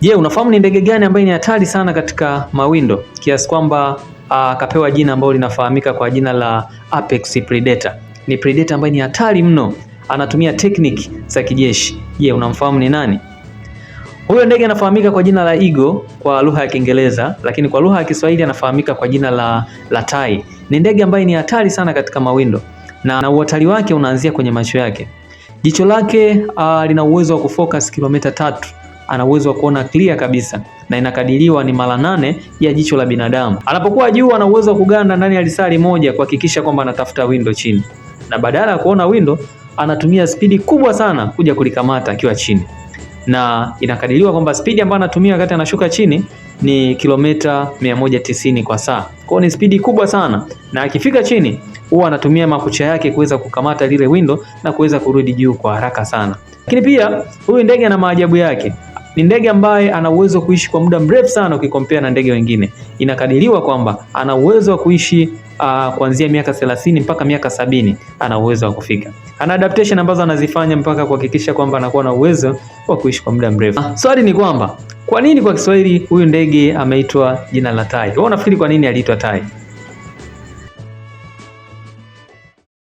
Je, unafahamu ni ndege gani ambaye ni hatari sana katika mawindo kiasi kwamba akapewa jina ambalo linafahamika kwa jina la Apex Predator? Ni predator ambaye ni hatari mno, anatumia technique za kijeshi. Je, unamfahamu ni nani? Huyo ndege anafahamika kwa jina la Eagle kwa lugha ya Kiingereza, lakini kwa lugha ya Kiswahili anafahamika kwa jina la tai. Ni ndege ambaye ni hatari sana katika mawindo na uhatari wake unaanzia kwenye macho yake. Jicho lake lina uwezo wa kufocus kilomita 3. Ana uwezo wa kuona clear kabisa na inakadiriwa ni mara 8 ya jicho la binadamu. Anapokuwa juu ana uwezo wa kuganda ndani ya lisali moja kuhakikisha kwamba anatafuta windo chini, na badala ya kuona windo anatumia spidi kubwa sana kuja kulikamata akiwa chini, na inakadiriwa kwamba spidi ambayo anatumia wakati anashuka chini ni kilomita 190 kwa saa. Kwa hiyo ni spidi kubwa sana, na akifika chini huwa anatumia makucha yake kuweza kukamata lile windo na kuweza kurudi juu kwa haraka sana. Lakini pia huyu ndege ana maajabu yake. Ni ndege ambaye ana uwezo wa kuishi kwa muda mrefu sana ukikompea na ndege wengine. Inakadiriwa kwamba ana uwezo wa kuishi kuanzia miaka 30 mpaka miaka 70 ana uwezo wa kufika. Ana adaptation ambazo anazifanya mpaka kuhakikisha kwamba anakuwa na uwezo wa kuishi kwa muda mrefu. Swali ni kwamba kwa nini kwa Kiswahili huyu ndege ameitwa jina la tai? Wewe unafikiri kwa nini aliitwa tai?